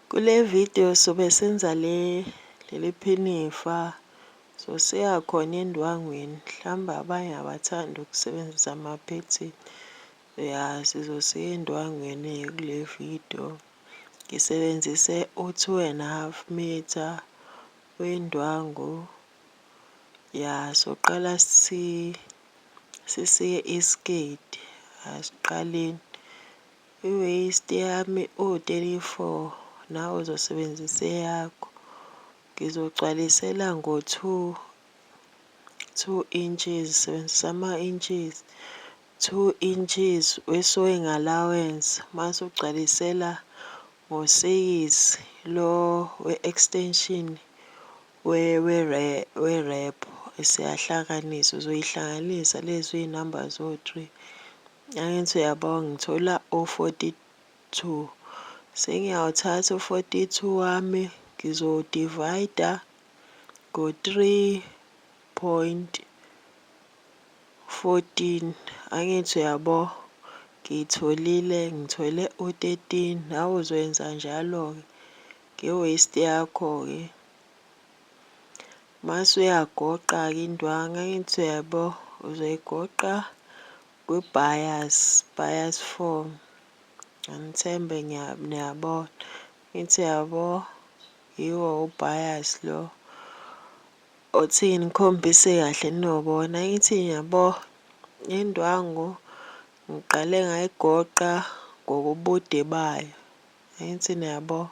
Kule video sobe senza le leli phinifa, so siyakhona endwangwini. Mhlawumbe abanye abathandi ukusebenzisa amaphethini. Ya, sizosiya endwangwini-ke kule video. Ngisebenzise u-2.5 meter wendwangu. Ya, soqala sisike isiketi. Asiqaleni. I-waist yami uwu-34, nawe uzosebenzisa eyakho. Ngizogcwalisela ngo-two, 2 inches, sebenzisa ama-inches. 2 inches we-sewing allowance, mase ugcwalisela ngo-6 lo we-extension we-wrap. Siyahlanganisa, uzoyihlanganisa lezi iy'namba zo-three. Angithi uyabona, ngithola u-42. Sengiyawuthatha u-42 wami, ngizowudivayida ngo-3.14. Angithi uyabo, ngiyitholile, ngithole u-13. Nawe uzoyenza njalo-ke nge-waist yakho-ke. Mase uyagoqa-ke indwangu, angithi uyabo, uzoyigoqa kwi-bias, bias form. Angithembe niyabona. Ngithi uyabo, yiwo u-bias lo. Othi nginikhombise kahle niyobona. Angithi ngiyabo, indwangu ngiqale ngayigoqa ngokobude bayo. Angithi niyabo,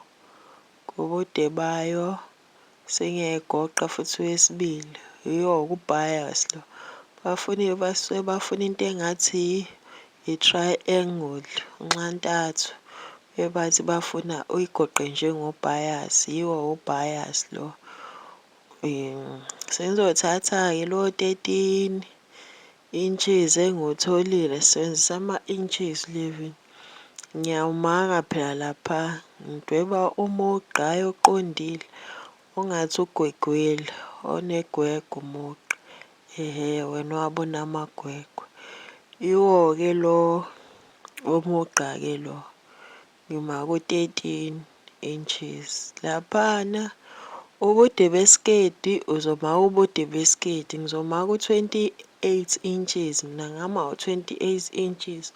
ngobude bayo sengiyayigoqa futhi wesibili. Yiwo u-bias lo. Bafuna basuke bafuna into engathi i-triangle, unxantathu. Bebathi bafuna uyigoqe njengo-bias, yiwo u-bias lo. Sengizothatha-ke lo 13 inches engiwutholile, sisebenzisa ama-inches living. Ngiyawumaka phela lapha, ngidweba umugqa hhayi oqondile, ongathi ugwegwile, onegwegwe umugqa. Ehhe, wena owabona amagwegwe. Iwo-ke lo umugqa-ke lo, ngima ku-13 inches. Laphana ubude besiketi uzomaka ubude besiketi, ngizomaka u-28 inches, mina ngama u-28 inches.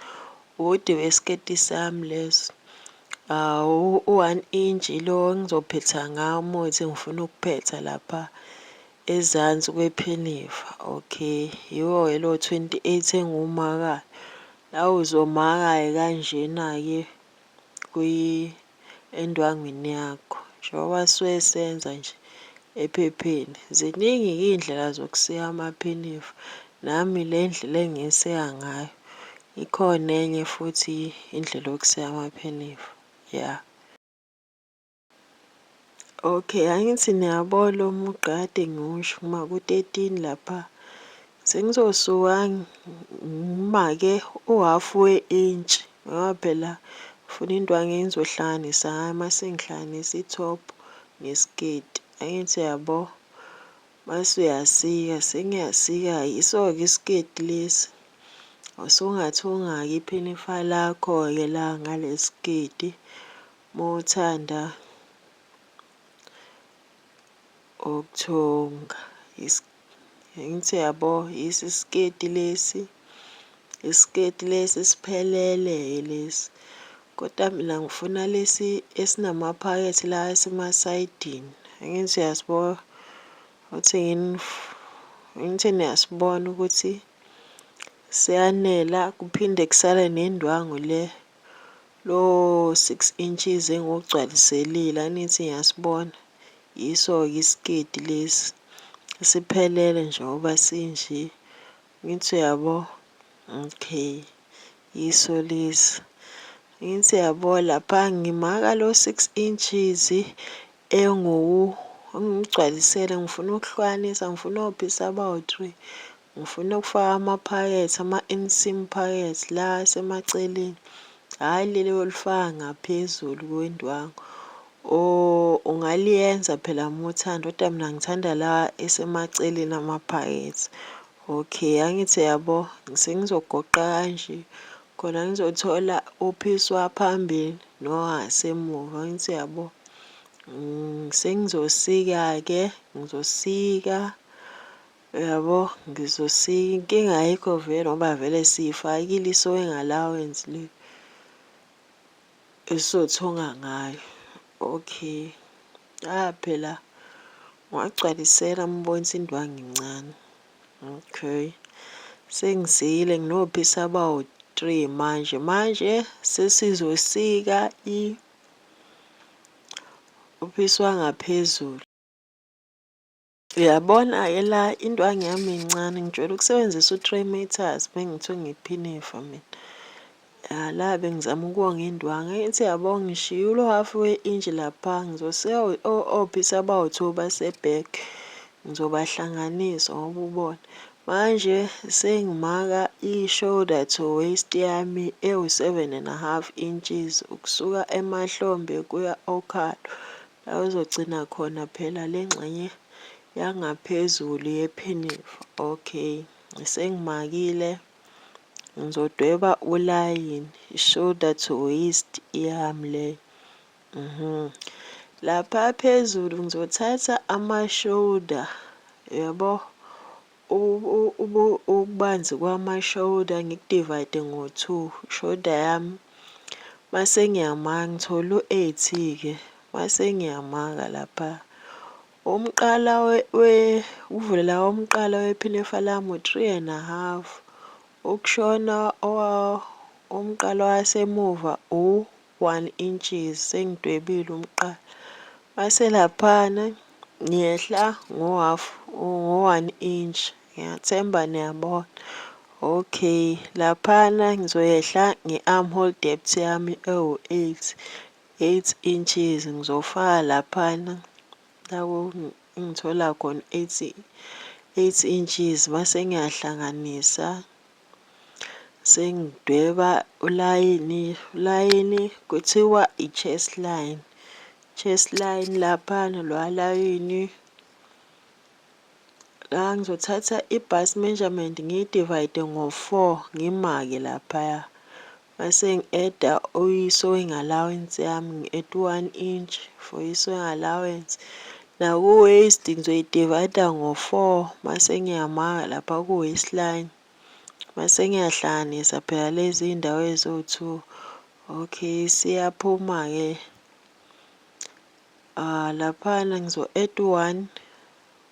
Ubude besiketi sami leso. U-1 inch ilo engizophetha ngawo uma kuwukuthi ngifuna ukuphetha lapha ezansi kwephinifa. Okay, yiwo-ke lo 28 engiwumakayo. La uzomaka-ke kanjena-ke endwangwini yakho, njengoba sisuke senza nje ephepheni. Ziningi-ke iy'ndlela zokusika amaphinifa, nami le ndlela engiyisika ngayo. Ikhona enye futhi indlela yokusika amaphinifa, ya. Okay, angithi niyabona lo mugqa kade ngiwusho uma ku-13 lapha. Sengizosuka ngimake u-half we-inch ngoba phela ngifuna indwangu engizohlanganisa ngayo mase ngihlanganisa i-top nesiketi. Angithi uyabo, mase uyasika, sengiyasika yiso-ke isiketi lesi. Usungathunga-ke iphinifa lakho-ke la ngale siketi uma uthanda ukuthunga. Angithi uyabo, yiso isiketi lesi, isiketi lesi siphelele-ke lesi. Kodwa mina ngifuna lesi esinamaphakethe la asemasayidini. Angithi uyasibona ukuthi angithi niyasibona ukuthi siyanela kuphinde kusale nendwangu le lo 6 inches engiwugcwaliselile, anithi ngiyasibona. Yiso-ke isiketi lesi, siphelele njengoba sinje. Ngithi uyabo, okay, yiso lesi. Ngithi uyabo lapha ngimaka lo 6 inches engigcwalisele, ngifuna ukuhlukanisa, ngifuna ophisi abawu-three. Ngifuna ukufaka amaphakethe, ama-inseam pockets la asemaceleni, hhayi leli olifaka ngaphezulu kwendwangu. Or ungaliyenza phela uma uthanda, kodwa mina ngithanda la esemaceleni amaphakethe. Okay, angithi uyabo, sengizogoqa kanje khona ngizothola uphisi waphambili nowangasemuva, angithi uyabo. Sengizosika-ke, ngizosika, uyabo, ngizosika. Inkinga ayikho vele ngoba vele siyifakile i-sewing allowance le esizothunga ngayo. Okay, ah phela ungagcwalisela uma ubona ukuthi indwangu incane. Okay, sengisikile nginophisi abawu-three manje. Manje sesizosika uphisi wangaphezulu. Uyabona-ke la indwangu yami incane, ngijwayele ukusebenzisa u-3 meters uma ngithunga iphinifa mina. Ya la bengizama ukonga indwangu, angithi uyabo ngishiye ulo half we-inch lapha, ngizosika ophisi abawu-two base-back, ngizobahlanganisa ngoba ubona. Manje sengimaka i-shoulder to waist yami ewu-7½ inches ukusuka emahlombe kuya okhalo. La kuzogcina khona phela le ngxenye yangaphezulu yephinifa. Okay, sengimakile, ngizodweba ulayini, i-shoulder to waist yami leyo. Lapha phezulu ngizothatha ama-shoulder, yabo, ububanzi kwama-shoulder ngiku-divide ngo-two, shoulder yami. Mase ngiyamaka ngithola u-8-ke, mase ngiyamaka lapha. Umqala ukuvula umqala wephinifa lami u-3½. Ukushona umqala wasemuva u-1 inches, sengidwebile umqala. Mase laphana ngiyehla ngo-half, ngo-1 inch, ngiyathemba niyabona. Okay, laphana ngizoyehla nge-armhole depth yami ewu-8, 8 inches ngizofaka laphana la engithola khona 8 inches mase ngiyahlanganisa. Sengidweba ulayini, ulayini kuthiwa i-chest line. Chest line laphana lowa layini. La ngizothatha i-bust measurement ngiyi-divide ngo-four, ngimake laphaya. Mase ngi-add-a i-sewing allowance yami, ngi-add u-1 inch for i-sewing allowance. Naku-waist ngizoyi-divide-a ngo-four, mase ngiyamaka lapha ku-waist line. Mase ngiyahlanganisa phela lezi iy'ndawo eziwu-two. Okay, siyaphuma-ke. Laphana ngizo-add u-one,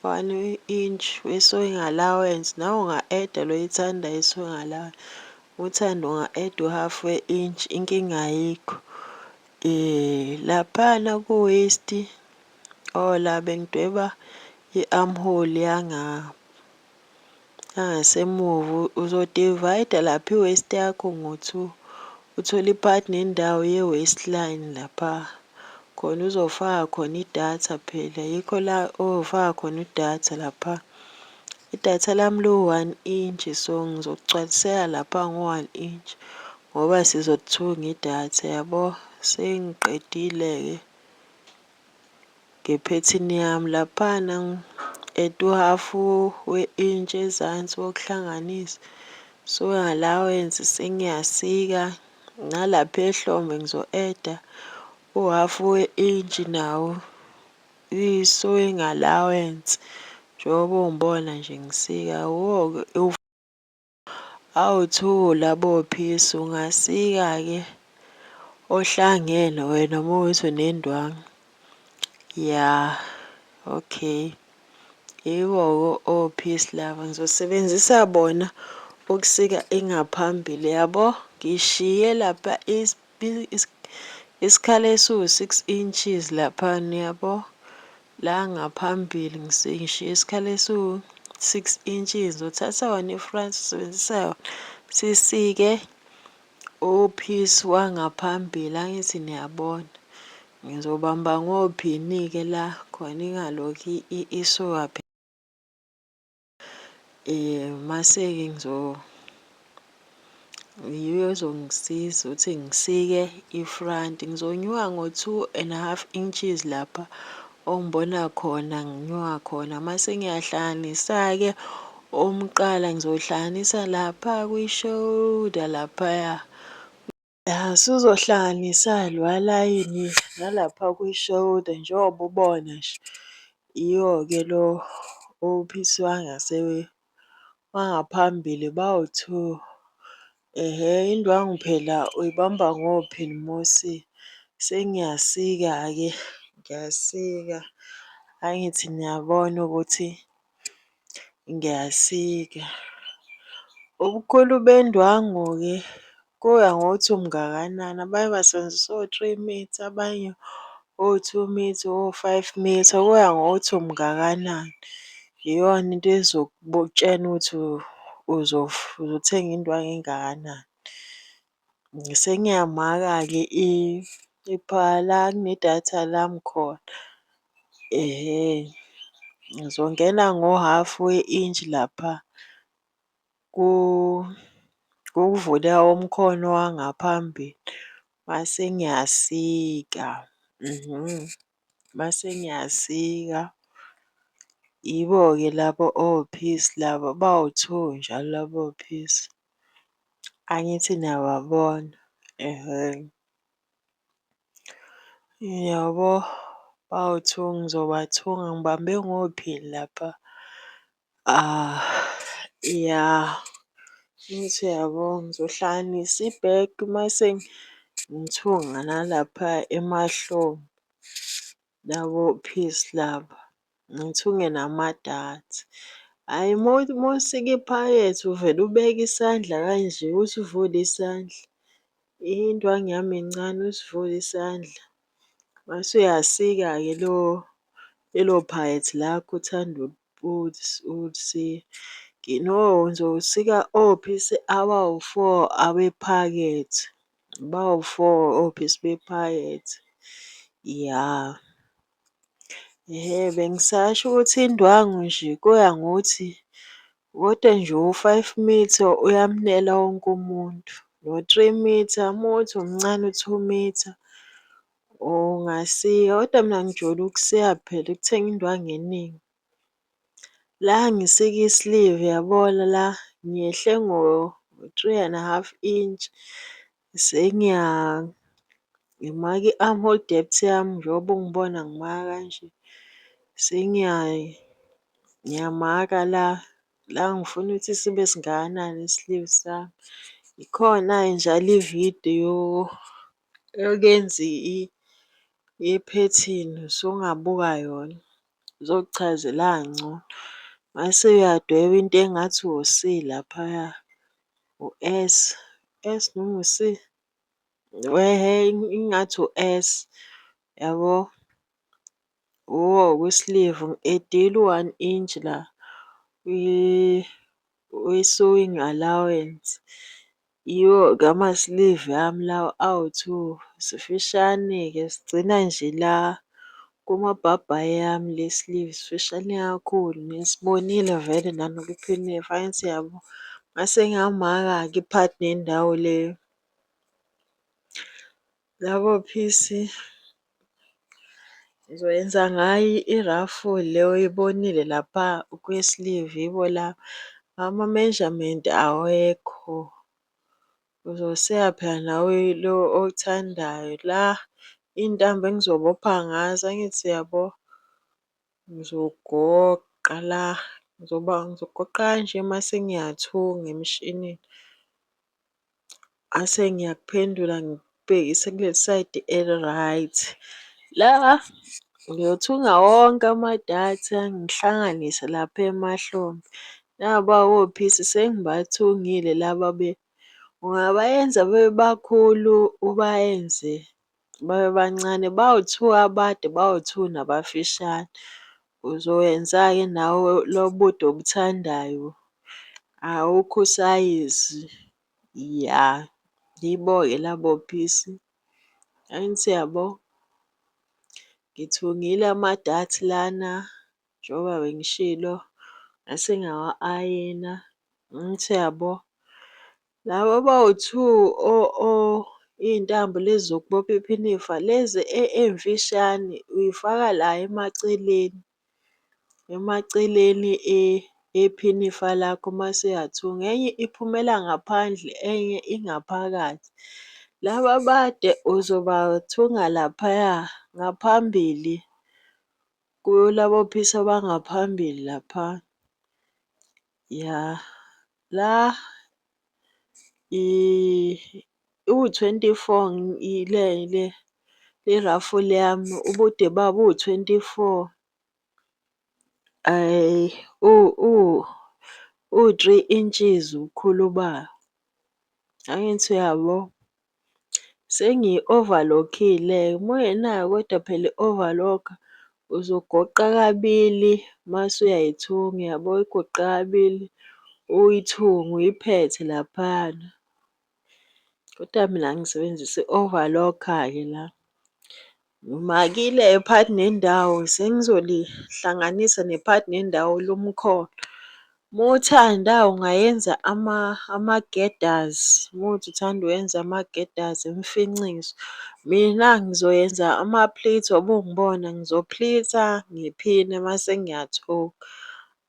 1 inch we-sewing allowance. Nawe unga-add-a lo oyithandayo i-sewing allowance. Uthanda unga-add u-half we-inch, inkinga ayikho. Laphana ku-waist, oh la bengidweba i-armhole yangasemuva. Uzo-divide-a lapha i-waist yakho ngo-two, uthole i-part nendawo ye-waist line lapha. Khona uzofaka khona idatha phela, yikho la ozofaka khona idatha lapha. Idatha lami liwu-1 inch, so ngizogcwalisela lapha ngo-1 inch ngoba sizothunga idatha yabo. Sengiqedile-ke ngephethini yami. Laphana ngi-add u-half we-inch ezansi wokuhlanganisa. Sewing allowance sengiyasika, nalapha ehlombe ngizo-add-a u-half we-inch nawo i-sewing allowance. Njengoba ungibona nje ngisika, wo-ke awu-two labo phisi ungasika-ke ohlangene wena uma kuwukuthi unendwangu. Ya, okay. Yibo-ke ophisi laba, ngizosebenzisa bona ukusika ingaphambili yabo. Ngishiye lapha isikhala esiwu-6 inches laphana yabo. La ngaphambili ngishiye isikhala esiwu-6 inches. Ngizothatha wona i-front sisebenzisa yona sisike uphisi wangaphambili, angithi niyabona. Ngizobamba ngophini-ke la khona ingalokhu isuka. Mase-ke yiyo ezongisiza ukuthi ngisike i-front. Ngizonyuka ngo-2½ inches lapha ongibona khona nginyuka khona. Mase ngiyahlanganisa-ke umqala, ngizowuhlanganisa lapha kwi-shoulder laphaya. Ya, usuzohlanganisa loya layini nalapha kwi-shoulder njengoba ubona nje. Iyo-ke lo uphisi wangaphambili bawu-two. Ehhe, indwangu phela uyibamba ngophini uma usika. Sengiyasika-ke, ngiyasika, angithi niyabona ukuthi ngiyasika. Ubukhulu bendwangu-ke kuya ngokuthi umngakanani, abanye basebenzisa o-three mitha, abanye o-two mitha, o-five mitha, kuya ngokuthi umngakanani. Iyona into ezokutshena ukuthi uzothenga indwangu engakanani. Sengiyamaka-ke la kunedatha lami khona, ehhe. Ngizongena ngo-half we-intshi lapha kuvuleka komkhono wangaphambili, mase ngiyasika, mase ngiyasika. Yibo-ke labo ophisi laba, bawu-two njalo labo phisi. Angithi niyababona? Ehhe. Uyabo? Bawu-two, ngizobathunga ngibambe ngophini lapha. Ya, angithi uyabo? Ngizohlanganisa i-back mase ngithunga nalapha emahlombe labo phisi laba, ngithunge nama-dart. Hhayi uma usika iphakethe uvele ubeke isandla kanje, usivule isandla, indwangu yami incane, usivule isandla mase uyasika-ke lelo phakethe lakho othanda ukulisika. No, ngizosika ophisi abawu-four abephakethe, bawu-four ophisi bephakethe, ya. Ehhe, bengisasho ukuthi indwangu nje kuya ngokuthi, kodwa nje u-five mitha uyamunela wonke umuntu, no-three mitha, uma kuwukuthi umncane u-two mitha ungasika. Kodwa mina ngijwayele ukusika phela, ukuthenga indwangu eningi. La ngisika i-sleeve uyabona la, ngiyehle ngo-three and a half inch, ngimaka i-armhole depth yami njengoba ungibona ngimaka kanje, ngiyamaka la, la ngifuna ukuthi sibe singakanani i-sleeve sami. Ikhona-ke njalo ividiyo yokuyenza iphethini, usungabuka yona, izokuchazela kangcono. Mase uyadweba into engathi u-C laphaya, u-S, U-S noma u-C? Ehhe, ingathi u-S yabo. Wuwo-ke u-sleeve, ngi-edile u-one inch la we-sewing allowance. Yiwo-ke ama-sleeve ami lawa awu-two, sifishane-ke sigcina nje la kumabhabhayi ami le sleeve, sifishane kakhulu nisibonile vele nani kwiphinifa, angithi uyabo? Ngase ngiyamaka-ke iphakathi nendawo le. Labo phisi ngizoyenza ngayo irafuli le oyibonile lapha kwi-sleeve, yibo laba. Ama-measurement awekho, uzosika phela nawe lo othandayo. La iy'ntambo engizobopha ngazo, angithi uyabo? Ngizogoqa la, ngizogoqa kanje mase ngiyathunga emshinini. Ngase ngiyakuphendula ngikubhekise kuleli sayidi eli-right. La ngiyothunga wonke amadatha ngihlanganise lapha emahlombe. Naba ophisi sengibathungile laba ungabayenza babe bakhulu, ubayenze babe bancane, bawu-two abade, bawu-two nabafishane. Uzowenza-ke nawe lo bude obuthandayo, awukho usayizi, ya. Yibo-ke labo phisi, angithi uyabo? Ngithungile ama-dart lana njengoba bengishilo, ngase ngiyawa-ayina, angithi uyabo? Laba abawu-two iy'ntambo lezi zokubopha iphinifa lezi ey'mfishane uy'faka la emaceleni, emaceleni ephinifa lakho mase uyathunga. Enye iphumela ngaphandle, enye ingaphakathi. Laba abade uzobathunga laphaya ngaphambili kulabo phisi abangaphambili lapha. Ya, la iwu-24 le irafuli yami, ubude bawo buwu-24. Uwu-3 inches ubukhulu bawo. Angithi uyabo? Sengiyi-overlock-ile-ke, uma ungenayo kodwa phela i-overlocker, uzogoqa kabili mase uyayithunga, uyabo? Uyigoqe kabili, uyithunge, uyiphethe laphayana. Kodwa mina ngisebenzisa i-overlocker-ke la. Ngimakile-ke phakathi nendawo, sengizolihlanganisa nephakathi nendawo lomkhono. Uma uthanda ungayenza ama-gathers, uma kuwukuthi uthanda ukwenza ama-gathers imfinciso. Mina ngizoyenza ama-pleats ngoba ungibona ngizo-pleat-a, ngiphine mase ngiyathunga.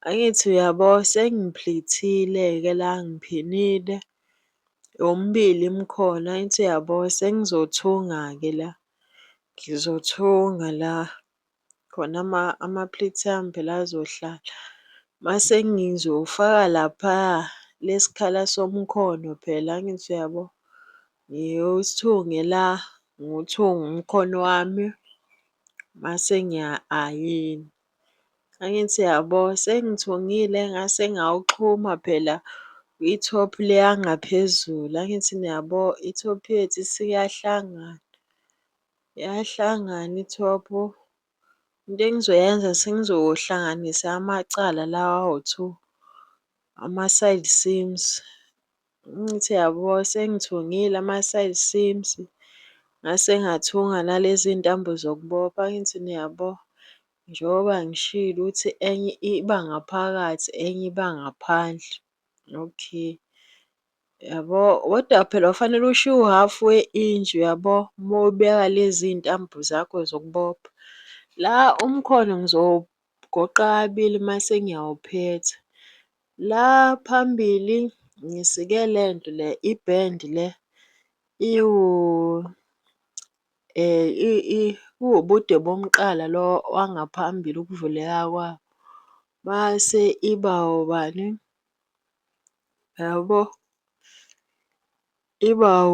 Angithi uyabo? Sengi-pleat-ile-ke la, ngiphinile yomibili imikhono, angithi uyabo? Sengizothunga-ke la, ngizothunga la khona ama-pleats ami phela azohlala. Mase ngizofaka laphaya lesi khala somkhono phela, angithi uyabo? Ngiwuthunge la, ngiwuthunge umkhono wami mase ngiya-ayina. Angithi uyabo? Sengithungile ngase ngawuxhuma phela kwi-top le yangaphezulu. Angithi niyabo? I-top yethu isiyahlangana, iyahlangana i-top. Into engizoyenza sengizohlanganisa amacala lawa awu-two, ama-side seams. Angithi uyabo? Sengithungile ama-side seams, ngase ngathunga nalezi iy'ntambo zokubopha. Angithi niyabo? Njengoba ngishilo ukuthi enye iba ngaphakathi, enye iba ngaphandle. Okay, yabo. Kodwa phela kufanele ushiye u-half we-inch uyabo, uma ubeka lezi iy'ntambo zakho zokubopha. La umkhono ngizowugoqa kabili mase ngiyawuphetha. La phambili ngisike lento le, i-band le iwubude bomqala lo wangaphambili ukuvuleka kwawo. Mase iba ubani, yabo? Iba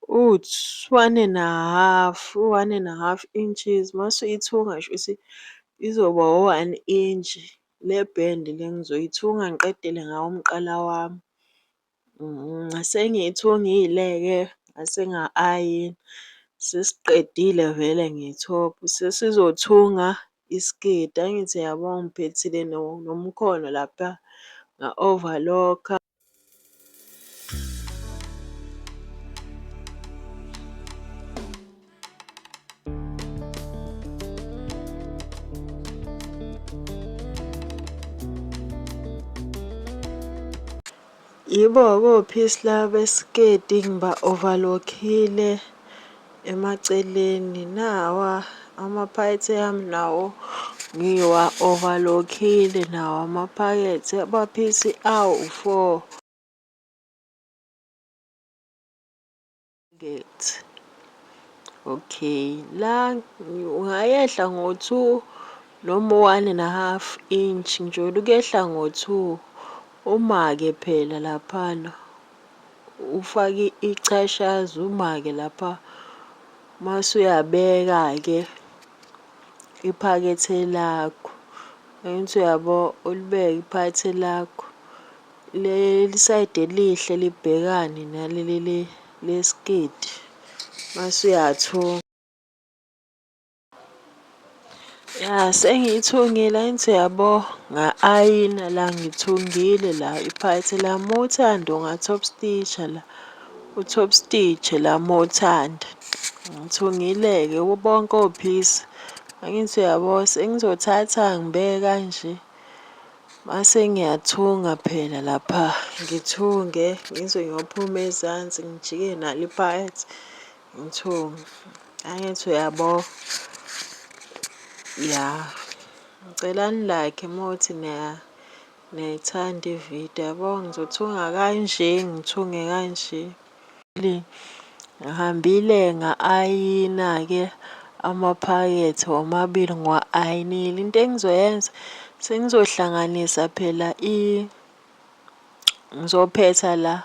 uwu-one and a half, u-one and a half inches. Mase uyithunga shuthi izoba u-one inch. Le band le ngizoyithunga ngiqedele ngawo umqala wami. Sengiyithungile-ke ngase nga-ayina, sesiqedile vele nge-top. Sesizothunga isiketi, angithi uyabo ngiphethile nomkhono lapha nga-overlock-a. Yibo-ke ophisi laba besiketi ngiba-overlock-ile emaceleni. Nawa amaphakethe ami nawo ngiwa-overlock-ile nawo amaphakethe, amaphisi awu-four. Okay, la ungayehla ngo-two noma u-one and a half inch. Ngijwayele ukuyehla ngo-two. Umake phela laphana, ufake ichashaza umake lapha. Mase uyabeka-ke iphakethe lakho. Angithi uyabo, ulibeke iphakethe lakho. Leli sayidi elihle libhekane naleli lesiketi mase uyathunga. Ya, sengiyithungile angithi uyabo, nga-ayina la ngithungile la iphakethe lami. Uma uthanda unga-top stitch-a la, u-top stitch-e la uma uthanda. Ngithungile-ke bonke ophisi, angithi uyabo, sengizothatha ngibeke kanje. Mase ngiyathunga phela lapha, ngithunge ngize ngiyophuma ezansi ngijike nalo iphakethe ngithunge. Angithi uyabo? Ya, ngicela ni-like uma kuwukuthi niyayithanda ividiyo yabo. Ngizothunga kanje, ngithunge kanje. Ngihambile nga-ayina-ke amaphakethe womabili ngiwa-ayinile. Into engizoyenza sengizohlanganisa phela ngizophetha la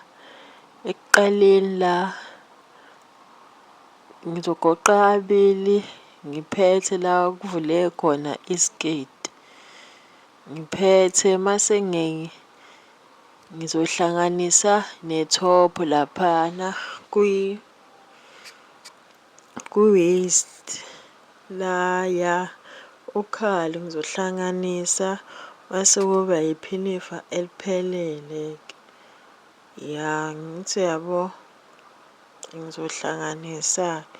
ekuqaleni la, ngizogoqa kabili ngiphethe la kuvuleke khona isiketi. Ngiphethe mase ngizohlanganisa ne-top laphayana kwi-waist la ya ukhalo ngizohlanganisa mase kuba iphinifa eliphelele-ke. Ya, ngithi uyabo, ngizohlanganisa-ke.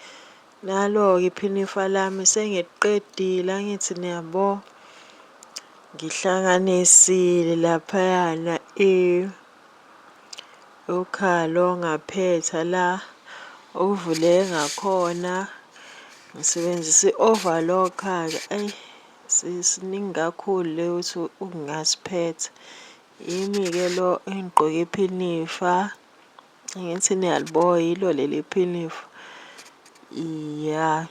Nalo-ke iphinifa lami sengiliqedile angithi niyabo. Ngihlanganisile laphayana ukhalo ngaphetha la okuvuleke ngakhona. Ngisebenzisa i-overlocker-ke eyi siningi kakhulu le ukuthi ungasiphetha. Yimi-ke lo engigqoke iphinifa, angithi niyalibona yilo leli phinifa. Ya,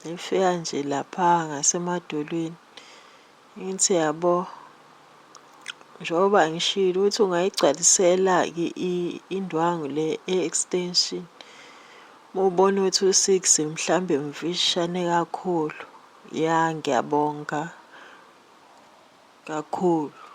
lifika nje lapha ngasemadolweni. Ngithi yabo, njengoba ngishilo ukuthi ungayigcwalisela-ke indwangu le e-extension. Uma ubona ukuthi u-six mhlambe mfishane kakhulu. Ya, ngiyabonga kakhulu.